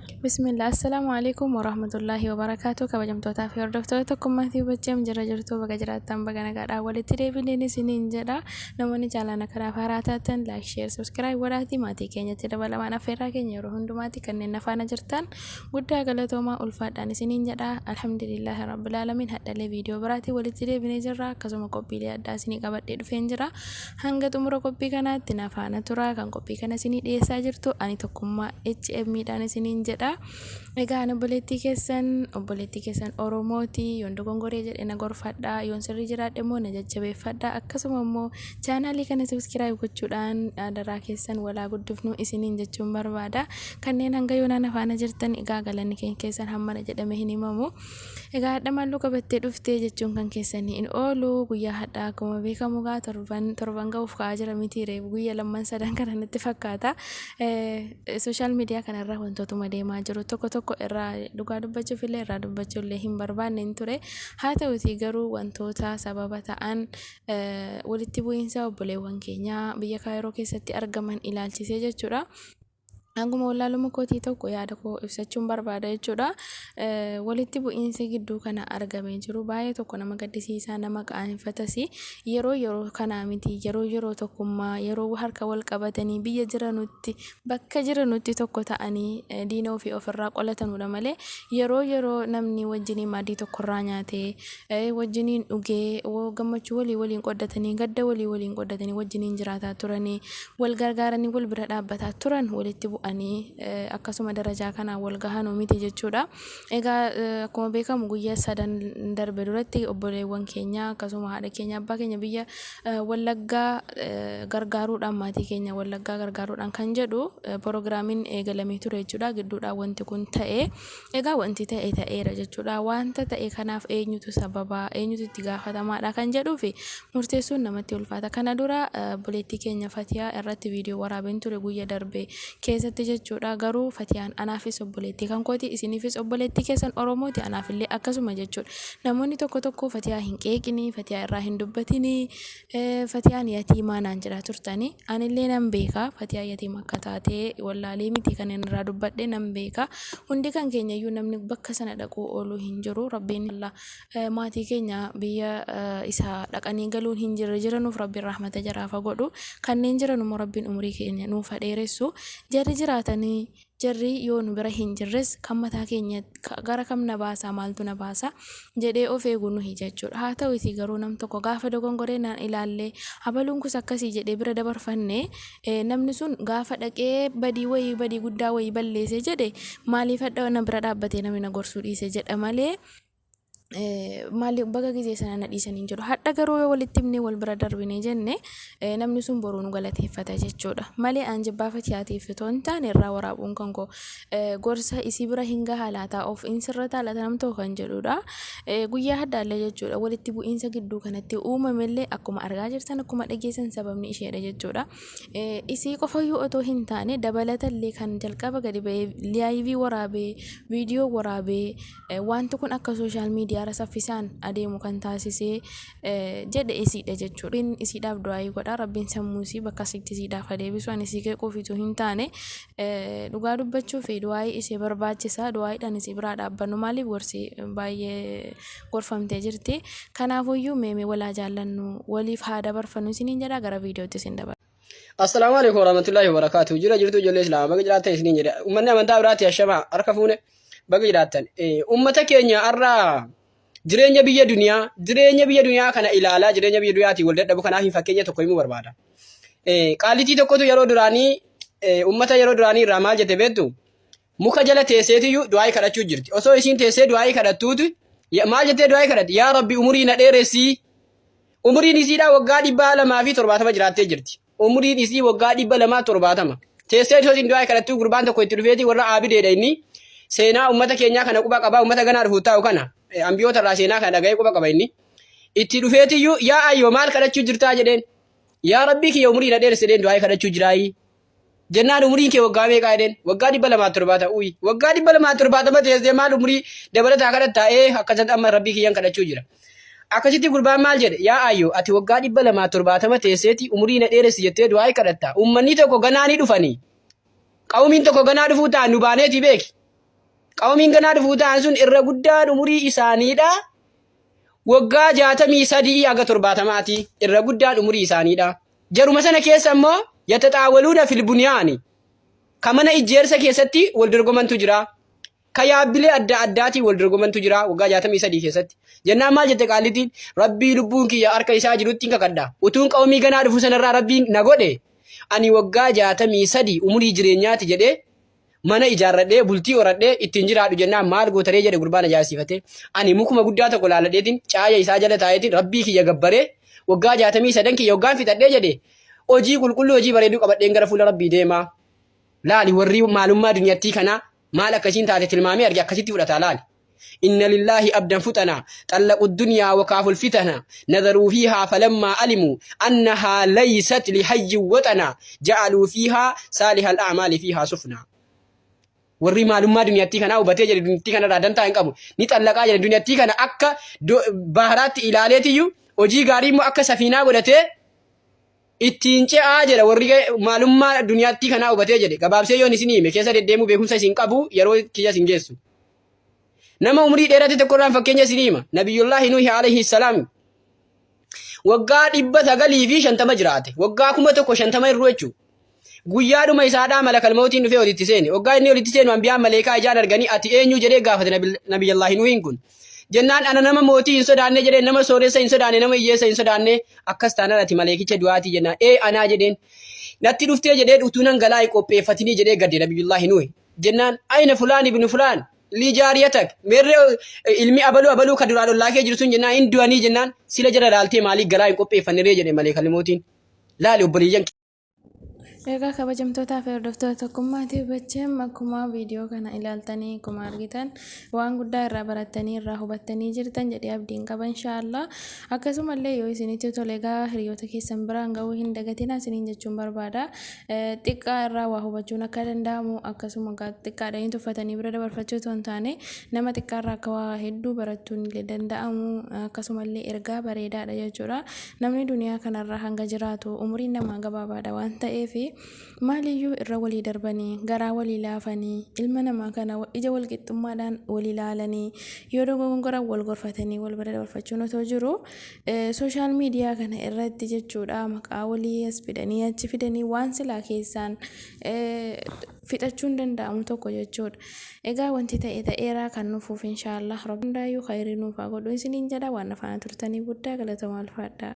Bismillah Assalaamu Alaikum Warahmatullaahi Wabarakaatu. Kabajamtootaa fi hordoftoota Tokkummaa fi Hubachee jira jirtu, baga jiraattan, baga nagaadhaan walitti deebineen isiniin jedha. Namoonni channel kanaaf haaraa taatan like, share, subscribe godhaatii maatii keenyatti dabalamaan affeerraa keenya yeroo hundumaatti. Kanneen nafaana jirtan guddaa galatoomaa, ulfaadhaan isiniin jedha. Alhamdulillaahi Rabbil Aalamiin, hadhalee viidiyoo biraatiin walitti deebinee jirra. Akkasuma qophiilee addaa isinii qabadhee dhufeen jira. Hanga xumura qophii kanaatti nafaana tura. Kan qophii kana isinii dhiyeessaa jirtu ani Tokkummaa HM dhaan isiniin jedha. Egaa ani obboleettii keessan, obboleettii keessan Oromooti. Yoon dogongoree jedhe na gorfadha, yoon sirrii jiraadhe immoo na jajjabeeffadha. Akkasuma immoo chaanaalii kana subscribe gochuudhaan adaraa keessan walaa guddifnu isiniin jechuun barbaada. Kanneen hanga yoonaan afaana jirtan, egaa galanni keessan hammana jedhame hin himamu. Egaa hadha maalluu qabattee dhuftee jechuun kan keessanii hin oolu. Guyyaa hadhaa akkuma beekamu gaa torban torban ga'uuf ka'aa jira miti reefu, guyya lamman sadan kana natti fakkaata. Social media kanarra wantootuma deemaa jiru tokko tokko irraa dhugaa dubbachuuf illee, irraa dubbachuu illee hin barbaanne hin ture. Haa ta'utii garuu wantoota sababa ta'an walitti bu'iinsa obboleewwan keenyaa biyya Kaayiroo keessatti argaman ilaalchisee jechuudha. Hanguma wallaaluma kootii tokko yaada koo ibsachuun barbaada jechuudha. Walitti bu'iinsi gidduu kana argamee jiru baay'ee tokko nama gaddisiisaa, nama qaanfatas. Yeroo yeroo kanaa miti, yeroo yeroo tokkummaa, yeroo harka wal qabatanii biyya jiranutti, bakka jiranutti tokko ta'anii diina ofii ofirraa qolatanudha malee, yeroo yeroo namni wajjiniin maaddii tokkorraa nyaatee, wajjiniin dhugee, gammachuu walii waliin qoddatanii, gadda walii waliin qoddatanii, wajjiniin jiraataa turanii, wal gargaaranii wal bira dhaabbataa turan walitti bu'anii akkasuma darajaa kanaan wal gahanuu miti jechuudha. Egaa akkuma beekamu guyyaa sadan darbe duratti obboleewwan keenya, akkasuma haadha keenya, abbaa keenya biyya Wallaggaa gargaaruudhaan, maatii keenya Wallaggaa gargaaruudhaan kan jedhu piroogiraamiin eegalamee ture jechuudha. Gidduudhaan wanti kun ta'e. Egaa wanti ta'e ta'eera jechuudha. Wanta ta'e kanaaf eenyutu sababa, eenyutu itti gaafatamaadha kan jedhuufi murteessuun namatti ulfaata. Kana dura obboleettii keenya Fatiyaa irratti viidiyoo waraabeen ture guyya darbe keessatti jechuudha. Garuu Fatiyaan anaafis obboleettii kan kooti, isiniifis obboleettii keessan Oromooti, anaafillee akkasuma jechuudha. Namoonni tokko tokko Fatiyaa hin qeeqinii, Fatiyaa irraa hin dubbatinii, Fatiyaan yatiimaa naan jedhaa turtanii. Anillee nan beeka Fatiyaan yatiima akka taate, wallaalee miti kan inni irraa dubbadhe, nan beeka. Hundi kan keenya iyyuu namni bakka sana dhaquu ooluu hin jiru. Rabbiin maatii keenya biyya isaa dhaqanii galuun hin jirre jiranuuf Rabbiin rahmata jaraaf haa godhu. Kanneen jiran immoo Rabbiin umurii keenya nuuf haa dheeressu. Jarri jiraatanii, jarri yoo nu bira hin jirres, kan mataa keenya gara kam na baasaa, maaltu na baasa jedhee of eegu nuhi jechuudha. Haa ta'uti garuu nam tokko gaafa dogongoree naan ilaallee abaluun kus akkasii jedhee bira dabarfanne, namni sun gaafa dhaqee badii wayii, badii guddaa wayii balleessee jedhe, maaliif hadha na bira dhaabbatee namni na gorsuu dhiise jedha malee, maali baga gizee sana na dhiisan hin jedhu. Hadha garuu yoo walitti himnee wal bira darbine jenne, namni sun boruu nu galateeffata jechuudha. Malee aan jibbaa Fatiyaatiif otoo hin taane, irraa waraabuun kan koo gorsa isii bira hin gahaa laataa, of hin sirrataa laata nam tokko kan jedhudha. Guyyaa haddaallee jechuudha, walitti bu'iinsa gidduu kanatti uumamellee akkuma argaa jirtan, akkuma dhageessan, sababni isheedha jechuudha. Isii qofayyuu otoo hin taane, dabalatallee kan jalqaba gadi ba'ee live waraabee, viidiyoo waraabee, wanti kun akka social miidiyaarra saffisaan adeemu kan taasisee jedhe isiidha jechuudha. Rabbiin isiidhaaf du'aayii godha. Rabbiin sammuu isii bakka isiitti isiidhaaf adeebisu. Ani isii qeequufitu hin taane, dhugaa dubbachuu fi du'aayii ishee barbaachisa. Du'aayiidhaan isii biraa dhaabbannu, maaliif gorsi baay'ee gorfamtee jirti. Kanaafuyyuu meemee walaa jaallannu, waliif haa dabarfannu isiniin jedha. Gara viidiyootti isin dabarsa. Assalaamu alaikum warahmatullahi wabarakatuh. Jira jirtu ijoollee Islaamaa, baga jiraattan isiniin jedha. Uummanni amantaa biraatti ashamaa, harka fuune, baga jiraattan. Uummata keenya har'a jireenya biyya duniyaa, jireenya biyya duniyaa kana ilaalaa, jireenya biyya duniyaatiin wal dadhabu kanaaf fakkeenya tokko himuu barbaada. Qaalitii tokkotu yeroo duraanii, uummata yeroo duraanii irraa maal jette beektu? Muka jala teesseetiyyuu du'aayii kadhachuu jirti. Osoo isiin teessee du'aayii kadhattuutu maal jettee du'aayii kadhatti? Yaa Rabbi, umurii na dheeressii. Umuriin isiidhaa waggaa 270 jiraattee jirti. Umuriin isii waggaa 270. Teessee osoo isiin du'aayii kadhattuu gurbaan tokko itti dhufeeti, warra aabideedha inni. Seenaa uummata keenyaa kana quba qaba. Uummata ganaa dhufuuf taa'u kana. Ambiyoota irraa seenaa kana dhaga'ee quba qaba inni. Itti dhufeetiyyuu, yaa ayyoo, maal kadhachuu jirtaa jedheen. Yaa Rabbii kiyya, umurii na dheeresse jedheen du'aayii kadhachuu jiraayii. Jennaan umuriin kee waggaa meeqaa jedheen. Waggaa 270. Uyi, waggaa 270 teessee maal umurii dabalataa kadhattaa? Ee, akkasatti amma Rabbii kiyyan kadhachuu jira. Akkasitti gurbaan maal jedhe? Yaa ayyoo, ati waggaa 270 teesseeti umurii na dheeressi jettee du'aa kadhatta. Uummanni tokko ganaa ni dhufanii. Qawmiin tokko ganaa dhufuu ta'a, nu baaneeti beeki. Qawmiin ganaa dhufuu ta'an sun irra guddaan umurii isaaniidha. Waggaa 63 haga 70ti irra guddaan umurii isaaniidha. Jaruma sana keessa immoo yataxaawaluuna fil bunyaani. Ka mana ijjeersa keessatti wal dorgomantu jira. Ka yaabbilee adda addaatiin wal dorgomantu jira waggaa 63 keessatti. Jennaan maal jette qaallitiin? Rabbii lubbuun kiyya harka isaa jirutti hin kakadha. Utuun qawmii ganaa dhufu sanarraa Rabbiin na godhe ani waggaa 63 umurii jireenyaati jedhee mana ijaarradhee bultii horadhee ittiin jiraadhu jennaan maal gootaree jedhe gurbaan ajaa'ibsiifatee. Ani mukuma guddaa tokko laaladheetiin caaya isaa jala taa'eetiin Rabbii kiyya gabbaree waggaa 63 kiyya waggaan fixadhee jedhe hojii qulqulluu hojii bareeduu qabadheen gara fuula Rabbii deemaa. Laali warri maalummaa duniyattii kanaa maal akkasiin taate tilmaamee arge akkasitti fudhataa laali. Inna lillaahi abdan fuxana xallaqu dunyaa wakaaful fitana nazaruu fiihaa falammaa alimu annahaa laysat lihayyin waxana ja'aluu fiihaa saalihal a'maali fiihaa sufna. Warri maalummaa duniyattii kanaa hubatee jedhe duniyattii kanarraa dantaa hin qabu. Ni xallaqaa jedhe duniyattii kana akka baharaatti ilaaleetiyyu hojii gaarii immoo akka safiinaa godhatee ittiin ce'aa jedha warri maalummaa duniyaattii kanaa hubatee jedhe gabaabsee yoon isin hime keessa deddeemuu beekumsa isin qabu yeroo kiyya isin geessu. Nama umrii dheerate tokkorraan fakkeenya isin hima. Nabiyyullaahi Nuuhi alayhi salaam waggaa 950 jiraate. Waggaa 1050 irru jechuudha. Guyyaadhuma isaadhaa malakal mawtiin dhufee olitti seene. Waggaa inni olitti seenu ambiyaan maleekaa ijaan arganii ati eenyu jedhee gaafate Nabiyyallaahi Nuuhiin kun. Jennaan ana nama mootii hin sodaanne jedheen nama sooressa hin sodaanne nama hiyyeessa hin sodaanne akkas taanaan ati maleekicha du'aatii jennaan ee anaa jedheen. Natti dhuftee jedheen utuu nan galaa hin qopheeffatinii jedhee gadde Nabiyyullaahi Nuuhi. Jennaan ayna fulaan ibnu fulaan lii jaariyatak meerree ilmi abaluu abaluu ka duraan ollaa kee jiru sun jennaan hin du'anii jennaan sila jala laaltee maaliif galaa hin qopheeffanneree jedhe maleekalli mootiin. Laali obboleeyyan Egaa kabajamtootaa fi hordoftoota tokkummaatiif bacheem akkuma viidiyoo kana ilaaltanii akkuma argitan waan guddaa irraa barattanii irraa hubattanii jirtan jedhee abdiin qaba inshaallah. Akkasumallee yoo isinitti tole egaa hiriyoota keessan biraan ga'uu hin dagatinaa isiniin jechuun barbaada. Xiqqaa irraa waa hubachuun akka danda'amu akkasuma xiqqaadhanii tuffatanii bira dabarfachuu otoo hin taane nama xiqqaarraa akka waa hedduu barachuun illee danda'amu akkasumallee ergaa bareedaadha jechuudha. Namni duniyaa kanarra hanga jiraatu umuriin namaa gabaabaadha waan ta'eef maaliyyuu irra walii darbanii garaa walii laafanii ilma namaa kana ija wal qixxummaadhaan wal ilaalanii yoo dogongoran wal gorfatanii wal bira dabarfachuun otoo jiru sooshaal miidiyaa kana irratti jechuudha maqaa walii as fidanii achi fidanii waan silaa keessaan fixachuun danda'amu tokko jechuudha. Egaa wanti ta'e ta'eera kan nufuuf inshaallah rabbi hundaayyuu khayrii nuuf haa godhu isiniin jedha waan na faana turtaniif guddaa galatoomaa ulfaadhaa.